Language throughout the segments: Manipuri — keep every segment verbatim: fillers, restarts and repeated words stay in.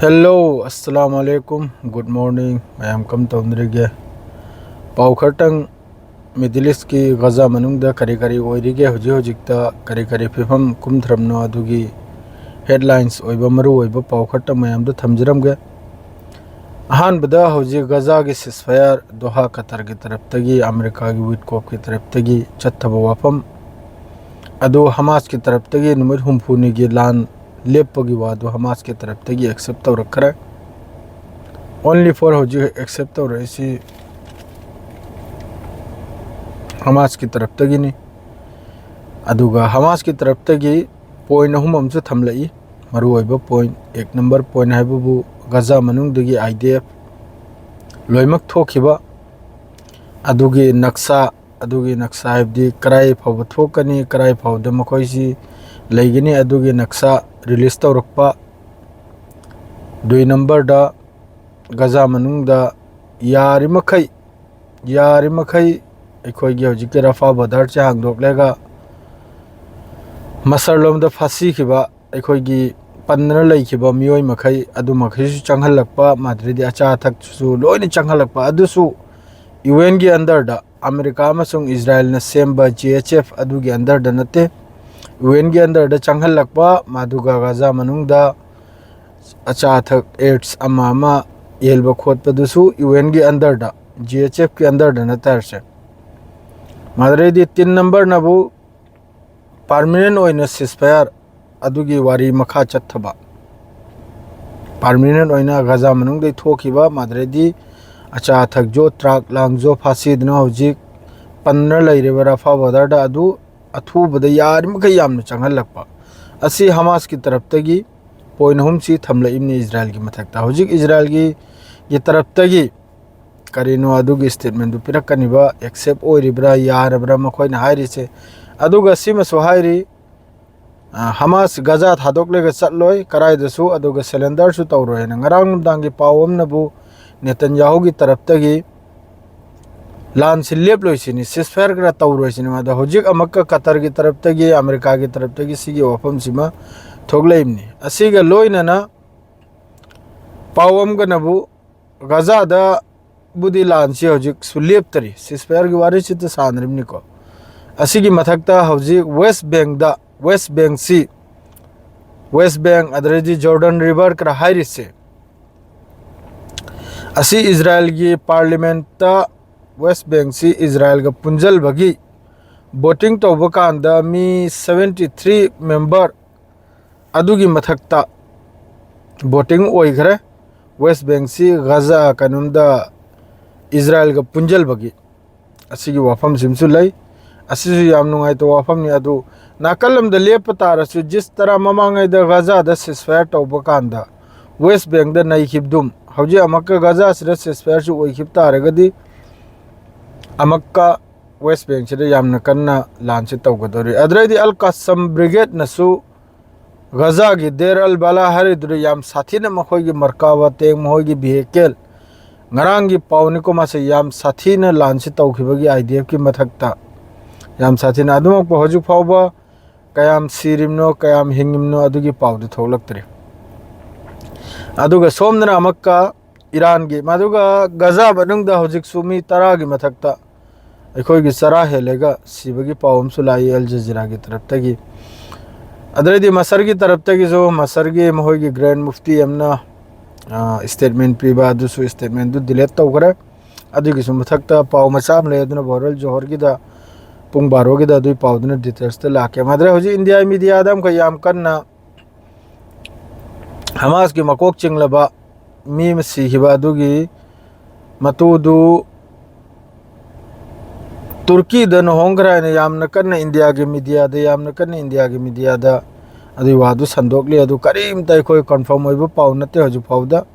Hello, Assalamu alaikum, good morning. ꯃꯌꯥꯝ ꯀꯝ ꯇꯧꯅꯔꯤꯒꯦ? ꯄꯥꯎ ꯈꯔꯇꯪ, Middle East ꯀꯤ ꯒꯖꯥ ꯃꯅꯨꯡꯗ ꯀꯔꯤ ꯀꯔꯤ ꯑꯣꯏꯔꯤꯒꯦ, ꯍꯧꯖꯤꯛ ꯍꯧꯖꯤꯛꯇ ꯀꯔꯤ ꯀꯔꯤ ꯐꯤꯕꯝ ꯀꯨꯝꯊꯔꯝꯅꯣ, ꯑꯗꯨꯒꯤ headlines ꯑꯣꯏꯕ ꯃꯔꯨ ꯑꯣꯏꯕ ꯄꯥꯎ ꯈꯔꯇꯪ ꯃꯌꯥꯝꯗ ꯊꯝꯖꯔꯝꯒꯦ꯫ ꯑꯍꯥꯟꯕꯗ, ꯍꯧꯖꯤꯛ ꯒꯖꯥꯒꯤ ceasefire ꯗꯣꯍꯥ ꯀꯇꯔꯒꯤ ꯇꯔꯞꯇꯒꯤ, ꯑꯃꯦꯔꯤꯀꯥꯒꯤ ꯋꯤꯠꯀꯣꯞꯀꯤ ꯇꯔꯞꯇꯒꯤ ꯆꯠꯊꯕ ꯋꯥꯐꯝ ꯑꯗꯨ ꯍꯃꯥꯁꯀꯤ ꯇꯔꯞꯇꯒꯤ ꯅꯨꯃꯤꯠ ꯍꯨꯝꯐꯨꯅꯤꯒꯤ ꯂꯥꯟ ꯂꯦꯞꯄꯒꯤ ꯋꯥꯗꯨ ꯍꯃꯥꯁꯀꯤ ꯇꯔꯞꯇꯒꯤ accept ꯇꯧꯔꯛꯈ꯭ꯔꯦ꯫ Only for ꯍꯧꯖꯤꯛ accept ꯇꯧꯔꯛꯏꯁꯤ ꯍꯃꯥꯁꯀꯤ ꯇꯔꯞꯇꯒꯤꯅꯤ꯫ ꯑꯗꯨꯒ ꯍꯃꯥꯁꯀꯤ ꯇꯔꯞꯇꯒꯤ point ꯑꯍꯨꯝ ꯑꯃꯁꯨ ꯊꯝꯂꯛꯏ꯫ ꯃꯔꯨꯑꯣꯏꯕ point, ꯑꯦꯛ ꯅꯝꯕꯔ point ꯍꯥꯏꯕꯕꯨ ꯒꯖꯥ ꯃꯅꯨꯡꯗꯒꯤ I D F ꯂꯣꯏꯅꯃꯛ ꯊꯣꯛꯈꯤꯕ, ꯑꯗꯨꯒꯤ ꯅꯛꯁꯥ, ꯑꯗꯨꯒꯤ ꯅꯛꯁꯥ ꯍꯥꯏꯕꯗꯤ ꯀꯔꯥꯏ ꯐꯥꯎꯕ ꯊꯣꯛꯀꯅꯤ, ꯀꯔꯥꯏ ꯐꯥꯎꯕꯗ ꯃꯈꯣꯏꯁꯤ ꯂꯩꯒꯅꯤ, ꯑꯗꯨꯒꯤ ꯅꯛꯁꯥ release ꯇꯧꯔꯛꯄ꯫ ꯗꯨꯏ ꯅꯝꯕꯔꯗ, ꯒꯖꯥ ꯃꯅꯨꯡꯗ ꯌꯥꯔꯤꯃꯈꯩ, ꯌꯥꯔꯤꯃꯈꯩ ꯑꯩꯈꯣꯏꯒꯤ ꯍꯧꯖꯤꯛꯀꯤ ꯔꯐꯥ border ꯁꯦ ꯍꯥꯡꯗꯣꯛꯂꯒ ꯃꯁꯔꯂꯣꯝꯗ ꯐꯥꯁꯤꯈꯤꯕ, ꯑꯩꯈꯣꯏꯒꯤ ꯄꯟꯗꯅ ꯂꯩꯈꯤꯕ ꯃꯤꯑꯣꯏ ꯃꯈꯩ ꯑꯗꯨꯃꯈꯩꯁꯨ ꯆꯪꯍꯜꯂꯛꯄ, ꯃꯗꯨꯗꯩꯗꯤ ꯑꯆꯥ ꯑꯊꯛꯁꯨ ꯂꯣꯏꯅ ꯆꯪꯍꯜꯂꯛꯄ꯫ ꯑꯗꯨꯁꯨ U N ꯒꯤ under ꯗ, ꯑꯃꯦꯔꯤꯀꯥ ꯑꯃꯁꯨꯡ ꯏꯖꯔꯥꯌꯦꯜꯅ ꯁꯦꯝꯕ G H F ꯑꯗꯨꯒꯤ under ꯗ ꯅꯠꯇꯦ, U N ꯒꯤ under ꯗ ꯆꯪꯍꯜꯂꯛꯄ, ꯃꯗꯨꯒ ꯒꯖꯥ ꯃꯅꯨꯡꯗ ꯑꯆꯥ ꯑꯊꯛ, aids ꯑꯃ ꯑꯃ ꯌꯦꯜꯕ ꯈꯣꯠꯄꯗꯨꯁꯨ U N ꯒꯤ under ꯗ, G H F ꯀꯤ under ꯗ ꯅꯠꯇꯔꯁꯦ꯫ ꯃꯗꯨꯗꯩꯗꯤ ꯇꯤꯟ ꯅꯝꯕꯔꯅꯕꯨ permanent ꯑꯣꯏꯅ ceasefire ꯑꯗꯨꯒꯤ ꯋꯥꯔꯤ ꯃꯈꯥ ꯆꯠꯊꯕ, permanent ꯑꯣꯏꯅ ꯒꯖꯥ ꯃꯅꯨꯡꯗꯒꯤ ꯊꯣꯛꯈꯤꯕ, ꯃꯗꯨꯗꯩꯗꯤ ꯑꯆꯥ ꯑꯊꯛ ꯖꯣ, ꯇ꯭ꯔꯥꯛ ꯂꯥꯡ ꯖꯣ ꯐꯥꯁꯤꯗꯨꯅ ꯍꯧꯖꯤꯛ ꯄꯟꯗꯨꯅ ꯂꯩꯔꯤꯕ ꯔꯐꯥ border ꯗ ꯑꯗꯨ ꯑꯊꯨꯕꯗ ꯌꯥꯔꯤꯃꯈꯩ ꯌꯥꯝꯅ ꯆꯪꯍꯜꯂꯛꯄ꯫ ꯑꯁꯤ ꯍꯃꯥꯁꯀꯤ ꯇꯔꯞꯇꯒꯤ point ꯑꯍꯨꯝꯁꯤ ꯊꯝꯂꯛꯏꯕꯅꯤ ꯏꯖꯔꯥꯌꯦꯜꯒꯤ ꯃꯊꯛꯇ꯫ ꯍꯧꯖꯤꯛ ꯏꯖꯔꯥꯌꯦꯜꯒꯤ, ꯒꯤ ꯇꯔꯞꯇꯒꯤ ꯀꯔꯤꯅꯣ ꯑꯗꯨꯒꯤ statement ꯗꯨ ꯄꯤꯔꯛꯀꯅꯤꯕ, accept ꯑꯣꯏꯔꯤꯕ꯭ꯔꯥ, ꯌꯥꯔꯕ꯭ꯔꯥ ꯃꯈꯣꯏꯅ ꯍꯥꯏꯔꯤꯁꯦ꯫ ꯑꯗꯨꯒ ꯁꯤꯃꯁꯨ ꯍꯥꯏꯔꯤ, ꯑ, ꯍꯃꯥꯁ ꯒꯖꯥ ꯊꯥꯗꯣꯛꯂꯒ ꯆꯠꯂꯣꯏ ꯀꯔꯥꯏꯗꯁꯨ, ꯑꯗꯨꯒ surrender ꯁꯨ ꯇꯧꯔꯣꯏ ꯍꯥꯏꯅ꯫ ꯉꯔꯥꯡ ꯅꯨꯡꯗꯥꯡꯒꯤ ꯄꯥꯎ ꯑꯃꯅꯕꯨ ꯅꯦꯇꯟꯌꯥꯍꯨꯒꯤ ꯇꯔꯞꯇꯒꯤ ꯂꯥꯟꯁꯤ ꯂꯦꯞꯂꯣꯏꯁꯤꯅꯤ, ceasefire ꯈꯔ ꯇꯧꯔꯣꯏꯁꯤꯅꯤ꯫ ꯑꯗꯣ ꯍꯧꯖꯤꯛ ꯑꯃꯨꯛꯀ ꯀꯇꯔꯒꯤ ꯇꯔꯞꯇꯒꯤ, ꯑꯃꯦꯔꯤꯀꯥꯒꯤ ꯇꯔꯞꯇꯒꯤ ꯁꯤꯒꯤ ꯋꯥꯐꯝꯁꯤꯃ ꯊꯣꯛꯂꯛꯏꯕꯅꯤ꯫ ꯑꯁꯤꯒ ꯂꯣꯏꯅꯅ ꯄꯥꯎ ꯑꯃꯒꯅꯕꯨ ꯒꯖꯥꯗꯕꯨꯗꯤ ꯂꯥꯟꯁꯤ ꯍꯧꯖꯤꯛꯁꯨ ꯂꯦꯞꯇꯔꯤ, ceasefire ꯒꯤ ꯋꯥꯔꯤꯁꯤꯇ ꯁꯥꯟꯅꯔꯤꯕꯅꯤꯀꯣ꯫ ꯑꯁꯤꯒꯤ ꯃꯊꯛꯇ ꯍꯧꯖꯤꯛ West Bank ꯗ, West Bank ꯁꯤ, West Bank ꯑꯗꯨꯗꯩꯗꯤ Jordan River ꯈꯔ ꯍꯥꯏꯔꯤꯁꯦ, ꯑꯁꯤ ꯏꯖꯔꯥꯏꯜꯒꯤ parliament ꯇ West Bank ꯁꯤ ꯏꯖꯔꯥꯏꯜꯒ ꯄꯨꯟꯁꯤꯜꯕꯒꯤ voting ꯇꯧꯕ ꯀꯥꯟꯗ ꯃꯤ seventy three member ꯑꯗꯨꯒꯤ ꯃꯊꯛꯇ voting ꯑꯣꯏꯈ꯭ꯔꯦ꯫ West Bank ꯁꯤ ꯒꯖꯥ, ꯀꯩꯅꯣꯝꯗ, ꯏꯖꯔꯥꯏꯜꯒ ꯄꯨꯟꯁꯤꯜꯕꯒꯤ ꯑꯁꯤꯒꯤ ꯋꯥꯐꯝꯁꯤꯃꯁꯨ ꯂꯩ꯫ ꯑꯁꯤꯁꯨ ꯌꯥꯝ ꯅꯨꯡꯉꯥꯏꯇꯕ ꯋꯥꯐꯝꯅꯤ꯫ ꯑꯗꯨ ꯅꯥꯀꯜ ꯑꯃꯗ ꯂꯦꯞꯄ ꯇꯥꯔꯁꯨ, ꯖꯤꯁ ꯇꯔꯥ ꯃꯃꯥꯡꯉꯩꯗ ꯒꯖꯥꯗ ceasefire ꯇꯧꯕ ꯀꯥꯟꯗ West Bank ꯗ ꯅꯩꯈꯤꯕꯗꯨꯝ ꯍꯧꯖꯤꯛ ꯑꯃꯨꯛꯀ ꯒꯖꯥꯁꯤꯗ ceasefire ꯁꯨ ꯑꯣꯏꯈꯤꯕ ꯇꯥꯔꯒꯗꯤ ꯑꯃꯨꯛꯀ West Bank ꯁꯤꯗ ꯌꯥꯝꯅ ꯀꯟꯅ ꯂꯥꯟꯁꯤ ꯇꯧꯒꯗꯧꯔꯤ꯫ ꯑꯗꯨꯗꯩꯗꯤ ꯑꯜ ꯀꯥꯁꯝ brigade ꯅꯁꯨ ꯒꯖꯥꯒꯤ ꯗꯦꯔ ꯑꯜ ꯕꯂꯥ ꯍꯥꯏꯔꯤꯗꯨꯗ ꯌꯥꯝ ꯁꯥꯊꯤꯅ ꯃꯈꯣꯏꯒꯤ ꯃꯔꯀꯥꯕ tank, ꯃꯈꯣꯏꯒꯤ vehicle, ꯉꯔꯥꯡꯒꯤ ꯄꯥꯎꯅꯤꯀꯣ ꯃꯥꯁꯦ, ꯌꯥꯝ ꯁꯥꯊꯤꯅ ꯂꯥꯟꯁꯤ ꯇꯧꯈꯤꯕꯒꯤ I D F ꯀꯤ ꯃꯊꯛꯇ ꯌꯥꯝ ꯁꯥꯊꯤꯅ꯫ ꯑꯗꯨꯃꯛꯄꯨ ꯍꯧꯖꯤꯛ ꯐꯥꯎꯕ ꯀꯌꯥꯝ ꯁꯤꯔꯤꯕꯅꯣ, ꯀꯌꯥꯝ ꯍꯤꯡꯉꯤꯕꯅꯣ, ꯑꯗꯨꯒꯤ ꯄꯥꯎꯗꯤ ꯊꯣꯛꯂꯛꯇ꯭ꯔꯤ꯫ ꯑꯗꯨꯒ ꯁꯣꯝꯗꯅ ꯑꯃꯨꯛꯀ ꯏꯔꯥꯟꯒꯤ, ꯃꯗꯨꯒ ꯒꯖꯥ ꯃꯅꯨꯡꯗ ꯍꯧꯖꯤꯛꯁꯨ ꯃꯤ ꯇꯔꯥꯒꯤ ꯃꯊꯛꯇ ꯑꯩꯈꯣꯏꯒꯤ ꯆꯔꯥ ꯍꯦꯜꯂꯒ ꯁꯤꯕꯒꯤ ꯄꯥꯎ ꯑꯃꯁꯨ ꯂꯥꯛꯏ ꯑꯜ ꯖꯖꯤꯔꯥꯒꯤ ꯇꯔꯞꯇꯒꯤ꯫ ꯑꯗꯨꯗꯩꯗꯤ ꯃꯁꯔꯒꯤ ꯇꯔꯞꯇꯒꯤꯁꯨ, ꯃꯁꯔꯒꯤ ꯃꯈꯣꯏꯒꯤ grand mufti ꯑꯃꯅ, ꯑ, statement ꯄꯤꯕ, ꯑꯗꯨꯁꯨ statement ꯗꯨ delete ꯇꯧꯈ꯭ꯔꯦ꯫ ꯑꯗꯨꯒꯤꯁꯨ ꯃꯊꯛꯇ ꯄꯥꯎ ꯃꯆꯥ ꯑꯃ ꯂꯩ, ꯑꯗꯨꯅ ꯚꯣꯔꯦꯜ ꯖꯣꯍꯔꯒꯤꯗ ꯄꯨꯡ ꯕꯥꯔꯣꯒꯤꯗ ꯑꯗꯨꯒꯤ ꯄꯥꯎꯗꯨꯅ details ꯇ ꯂꯥꯛꯀꯦ꯫ ꯃꯗꯨꯗ ꯍꯧꯖꯤꯛ ꯏꯟꯗꯤꯌꯥ media ꯗ ꯑꯃꯈꯛ ꯌꯥꯝ ꯀꯟꯅ ꯍꯃꯥꯁꯀꯤ ꯃꯀꯣꯛ ꯆꯤꯡꯂꯕ ꯃꯤ ꯑꯃ ꯁꯤꯈꯤꯕ ꯑꯗꯨꯒꯤ ꯃꯇꯨꯗꯨ ꯇꯨꯔꯀꯤꯗ ꯂꯨꯍꯣꯡꯈ꯭ꯔꯦ ꯍꯥꯏꯅ ꯌꯥꯝꯅ ꯀꯟꯅ ꯏꯟꯗꯤꯌꯥꯒꯤ media ꯗ, ꯌꯥꯝꯅ ꯀꯟꯅ ꯏꯟꯗꯤꯌꯥꯒꯤ media ꯗ ꯑꯗꯨꯒꯤ ꯋꯥꯗꯨ ꯁꯟꯗꯣꯛꯂꯤ꯫ ꯑꯗꯨ ꯀꯔꯤꯝꯇ ꯑꯩꯈꯣꯏ confirm ꯑꯣꯏꯕ ꯄꯥꯎ ꯅꯠꯇꯦ ꯍꯧꯖꯤꯛ ꯐꯥꯎꯗ꯫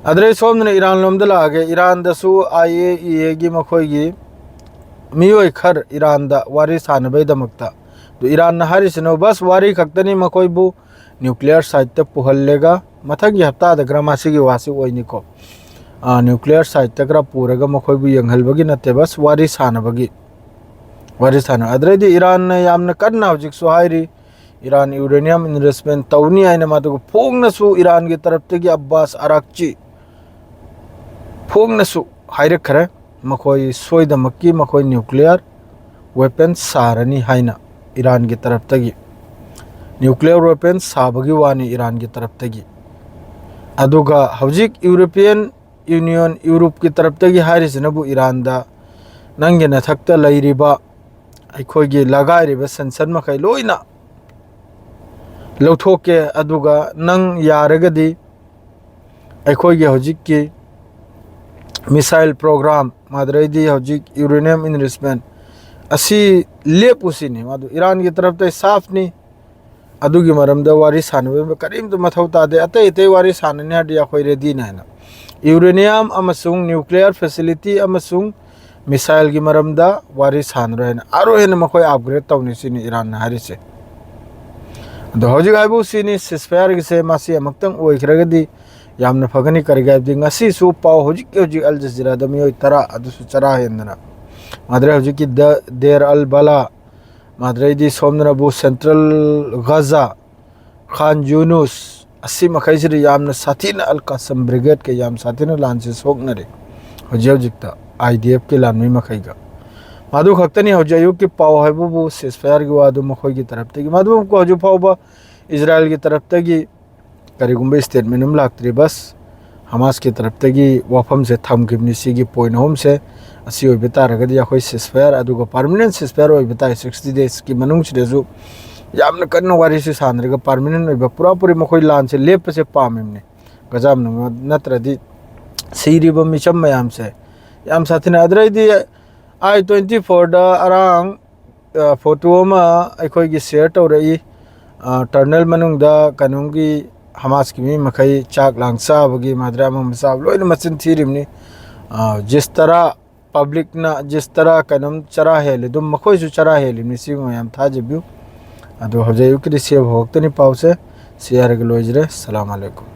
ꯑꯗꯨꯗꯩ ꯁꯣꯝꯗꯅ ꯏꯔꯥꯟ ꯂꯣꯝꯗ ꯂꯥꯛꯑꯒꯦ꯫ ꯏꯔꯥꯟꯗꯁꯨ I A E A ꯒꯤ ꯃꯈꯣꯏꯒꯤ ꯃꯤꯑꯣꯏ ꯈꯔ ꯏꯔꯥꯟꯗ ꯋꯥꯔꯤ ꯁꯥꯟꯅꯕꯩꯗꯃꯛꯇ꯫ ꯑꯗꯨ ꯏꯔꯥꯟꯅ ꯍꯥꯏꯔꯤꯁꯤꯅ ꯕꯁ ꯋꯥꯔꯤ ꯈꯛꯇꯅꯤ, ꯃꯈꯣꯏꯕꯨ nuclear site ꯇ ꯄꯨꯍꯜꯂꯦꯒ, ꯃꯊꯪꯒꯤ ꯍꯞꯇꯥꯗ ꯈꯔ ꯃꯁꯤꯒꯤ ꯋꯥꯁꯤ ꯑꯣꯏꯅꯤꯀꯣ꯫ ꯑ, nuclear site ꯇ ꯈꯔ ꯄꯨꯔꯒ ꯃꯈꯣꯏꯕꯨ ꯌꯦꯡꯍꯜꯕꯒꯤ ꯅꯠꯇꯦ, ꯕꯁ ꯋꯥꯔꯤ ꯁꯥꯟꯅꯕꯒꯤ, ꯋꯥꯔꯤ ꯁꯥꯟꯅ-, ꯑꯗꯨꯗꯩꯗꯤ ꯏꯔꯥꯟꯅ ꯌꯥꯝꯅ ꯀꯟꯅ ꯍꯧꯖꯤꯛꯁꯨ ꯍꯥꯏꯔꯤ, ꯏꯔꯥꯟ ꯌꯨꯔꯦꯅꯤꯌꯝ ꯏꯟꯔꯤꯆꯃꯦꯟ ꯇꯧꯅꯤ ꯍꯥꯏꯅ ꯃꯗꯨꯒ ꯐꯣꯡꯅꯁꯨ ꯏꯔꯥꯟꯒꯤ ꯇꯔꯞꯇꯒꯤ ꯑꯕꯥꯁ ꯑꯔꯥꯛꯆꯤ ꯐꯣꯡꯅꯁꯨ ꯍꯥꯏꯔꯛꯈ꯭ꯔꯦ꯫ ꯃꯈꯣꯏ ꯁꯣꯏꯗꯃꯛꯀꯤ ꯃꯈꯣꯏ ꯅ꯭ꯌꯨꯀ꯭ꯂꯤꯌꯔ ꯋꯦꯄꯟ ꯁꯥꯔꯅꯤ ꯍꯥꯏꯅ ꯏꯔꯥꯟꯒꯤ ꯇꯔꯞꯇꯒꯤ ꯅ꯭ꯌꯨꯀ꯭ꯂꯤꯌꯔ ꯋꯦꯄꯟ ꯁꯥꯕꯒꯤ ꯋꯥꯅꯤ ꯏꯔꯥꯟꯒꯤ ꯇꯔꯞꯇꯒꯤ꯫ ꯑꯗꯨꯒ ꯍꯧꯖꯤꯛ ꯌꯨꯔꯣꯄꯤꯌꯟ ꯌꯨꯅꯤꯌꯟ, ꯌꯨꯔꯣꯞꯀꯤ ꯇꯔꯞꯇꯒꯤ ꯍꯥꯏꯔꯤꯁꯤꯅꯕꯨ ꯏꯔꯥꯟꯗ ꯅꯪꯒꯤ ꯅꯊꯛꯇ ꯂꯩꯔꯤꯕ ꯑꯩꯈꯣꯏꯒꯤ ꯂꯒꯥꯏꯔꯤꯕ ꯁꯦꯟꯁꯟ ꯃꯈꯩ ꯂꯣꯏꯅ ꯂꯧꯊꯣꯛꯀꯦ, ꯑꯗꯨꯒ ꯅꯪ ꯌꯥꯔꯒꯗꯤ ꯑꯩꯈꯣꯏꯒꯤ ꯍꯧꯖꯤꯛꯀꯤ ꯃꯤꯁꯥꯏꯜ ꯄ꯭ꯔꯣꯒ꯭ꯔꯥꯝ, ꯃꯗꯨꯗꯩꯗꯤ ꯍꯧꯖꯤꯛ ꯌꯨꯔꯦꯅꯤꯌꯝ ꯏꯟꯔꯤꯆꯃꯦꯟ ꯑꯁꯤ ꯂꯦꯞꯄꯨꯁꯤꯅꯤ꯫ ꯃꯗꯨ ꯏꯔꯥꯟꯒꯤ ꯇꯔꯞꯇ ꯁꯥꯐꯅꯤ꯫ ꯑꯗꯨꯒꯤ ꯃꯔꯝꯗ ꯋꯥꯔꯤ ꯁꯥꯟꯅꯕ ꯀꯔꯤꯝꯇ ꯃꯊꯧ ꯇꯥꯗꯦ꯫ ꯑꯇꯩ ꯑꯇꯩ ꯋꯥꯔꯤ ꯁꯥꯟꯅꯅꯤ ꯍꯥꯏꯔꯗꯤ ꯑꯩꯈꯣꯏ ꯔꯦꯗꯤꯅꯤ ꯍꯥꯏꯅ꯫ ꯌꯨꯔꯦꯅꯤꯌꯝ ꯑꯃꯁꯨꯡ ꯅ꯭ꯌꯨꯀ꯭ꯂꯤꯌꯔ ꯐꯦꯁꯤꯂꯤꯇꯤ ꯑꯃꯁꯨꯡ ꯃꯤꯁꯥꯏꯜꯒꯤ ꯃꯔꯝꯗ ꯋꯥꯔꯤ ꯁꯥꯟꯅꯔꯣꯏ ꯍꯥꯏꯅ ꯑꯥꯔꯣꯏ ꯍꯦꯟꯅ ꯃꯈꯣꯏ ꯑꯞꯒ꯭ꯔꯦꯗ ꯇꯧꯅꯤ ꯁꯤꯅꯤ ꯏꯔꯥꯟꯅ ꯍꯥꯏꯔꯤꯁꯦ꯫ ꯑꯗꯣ ꯍꯧꯖꯤꯛ ꯍꯥꯏꯕꯨ ꯁꯤꯅꯤ, ꯁꯤꯁꯐꯥꯌꯔꯒꯤꯁꯦ ꯃꯁꯤ ꯑꯃꯨꯛꯇꯪ ꯑꯣꯏꯈ꯭ꯔꯒꯗꯤ ꯌꯥꯝꯅ ꯐꯒꯅꯤ꯫ ꯀꯔꯤꯒꯤ ꯍꯥꯏꯕꯗꯤ ꯉꯁꯤꯁꯨ ꯄꯥꯎ ꯍꯧꯖꯤꯛꯀꯤ ꯍꯧꯖꯤꯛ ꯑꯜ ꯖꯖꯤꯔꯥꯗ ꯃꯤꯑꯣꯏ ꯇꯔꯥ ꯑꯗꯨꯁꯨ ꯆꯔꯥ ꯍꯦꯟꯗꯅ, ꯃꯥꯗ꯭ꯔꯦ ꯍꯧꯖꯤꯛꯀꯤ ꯗ ꯗꯦꯔ ꯑꯜ ꯕꯂꯥ, ꯃꯥꯗ꯭ꯔꯩꯗꯤ ꯁꯣꯝꯗꯅꯕꯨ ꯁꯦꯟꯇ꯭ꯔꯦꯜ ꯒꯖꯥ, ꯈꯥꯟ ꯌꯨꯅꯨꯁ, ꯑꯁꯤ ꯃꯈꯩꯁꯤꯗ ꯌꯥꯝꯅ ꯁꯥꯊꯤꯅ ꯑꯜ ꯀꯥꯁꯝ ꯕ꯭ꯔꯤꯒꯦꯗꯀ ꯌꯥꯝ ꯁꯥꯊꯤꯅ ꯂꯥꯟꯁꯦ ꯁꯣꯛꯅꯔꯤ ꯍꯧꯖꯤꯛ ꯍꯧꯖꯤꯛꯇ ꯑꯥꯏ ꯗꯤ ꯑꯦꯐꯀꯤ ꯂꯥꯟꯃꯤ ꯃꯈꯩꯒ꯫ ꯃꯗꯨ ꯈꯛꯇꯅꯤ ꯍꯧꯖꯤꯛ ꯑꯌꯨꯛꯀꯤ ꯄꯥꯎ ꯍꯥꯏꯕꯕꯨ ꯁꯤꯁꯐꯥꯌꯔꯒꯤ ꯋꯥꯗꯨ ꯃꯈꯣꯏꯒꯤ ꯇꯔꯞꯇꯒꯤ꯫ ꯃꯗꯨ ꯍꯧꯖꯤꯛ ꯐꯥꯎꯕ ꯏꯖꯔꯥꯌꯦꯜꯒꯤ ꯇꯔꯞꯇꯒꯤ ꯀꯔꯤꯒꯨꯝꯕ ꯁ꯭ꯇꯦꯠꯃꯦꯟ ꯑꯃ ꯂꯥꯛꯇ꯭ꯔꯤ꯫ ꯕꯁ ꯍꯃꯥꯁꯀꯤ ꯇꯔꯞꯇꯒꯤ ꯋꯥꯐꯝꯁꯦ ꯊꯝꯈꯤꯕꯅꯤ꯫ ꯁꯤꯒꯤ ꯄꯣꯏꯟ ꯑꯍꯨꯝꯁꯦ ꯑꯁꯤ ꯑꯣꯏꯕ ꯇꯥꯔꯒꯗꯤ ꯑꯩꯈꯣꯏ ꯁꯤꯁꯐꯥꯌꯔ, ꯑꯗꯨꯒ ꯄꯥꯔꯃꯤꯅꯦꯟ ꯁꯤꯁꯐꯥꯌꯔ ꯑꯣꯏꯕ ꯇꯥꯏ꯫ ꯁꯤꯛꯁꯇꯤ ꯗꯦꯖꯀꯤ ꯃꯅꯨꯡꯁꯤꯗꯁꯨ ꯌꯥꯝꯅ ꯀꯟꯅ ꯋꯥꯔꯤꯁꯤ ꯁꯥꯟꯅꯔꯒ ꯄꯥꯔꯃꯤꯅꯦꯟ ꯑꯣꯏꯕ ꯄꯨꯔꯥ ꯄꯨꯔꯤ ꯃꯈꯣꯏ ꯂꯥꯟꯁꯦ ꯂꯦꯞꯄꯁꯦ ꯄꯥꯝꯃꯤꯕꯅꯤ꯫ ꯒꯖꯥ ꯃꯅꯨꯡ ꯅꯠꯇ꯭ꯔꯗꯤ ꯁꯤꯔꯤꯕ ꯃꯤꯆꯝ ꯃꯌꯥꯝꯁꯦ ꯌꯥꯝ ꯁꯥꯊꯤꯅ꯫ ꯑꯗꯨꯗꯩꯗꯤ ꯑꯥꯏ ꯇ꯭ꯋꯦꯟꯇꯤ ꯐꯣꯔꯗ ꯑꯔꯥꯡ ꯐꯣꯇꯣ ꯑꯃ ꯑꯩꯈꯣꯏꯒꯤ ꯁꯤꯌꯔ ꯇꯧꯔꯛꯏ꯫ ꯇꯔꯅꯦꯜ ꯃꯅꯨꯡꯗ ꯀꯩꯅꯣꯝꯒꯤ ꯍꯃꯥꯁꯀꯤ ꯃꯤ ꯃꯈꯩ ꯆꯥꯛ ꯂꯥꯡ ꯆꯥꯕꯒꯤ ꯃꯥꯗ꯭ꯔꯥ ꯑꯃ ꯆꯥꯕ ꯂꯣꯏꯅ ꯃꯆꯤꯟ ꯊꯤꯔꯤꯕꯅꯤ꯫ ꯖꯤꯁ ꯇꯔꯥ ꯄꯕ꯭ꯂꯤꯛꯅ ꯖꯤꯁ ꯇꯔꯥ ꯀꯩꯅꯣꯝ ꯆꯔꯥ ꯍꯦꯜꯂꯤ, ꯑꯗꯨꯝ ꯃꯈꯣꯏꯁꯨ ꯆꯔꯥ ꯍꯦꯜꯂꯤꯕꯅꯤ꯫ ꯁꯤꯕꯨ ꯃꯌꯥꯝ ꯊꯥꯖꯕꯤꯌꯨ꯫ ꯑꯗꯣ ꯍꯧꯖꯤꯛ ꯑꯌꯨꯛꯀꯤꯗꯤ ꯁꯤ ꯍꯧꯔꯛꯇꯅꯤ ꯄꯥꯎꯁꯦ꯫ ꯁꯤ ꯍꯥꯏꯔꯒ ꯂꯣꯏꯖꯔꯦ꯫ ꯁꯂꯥꯝ ꯑꯂꯩꯀꯨꯝ꯫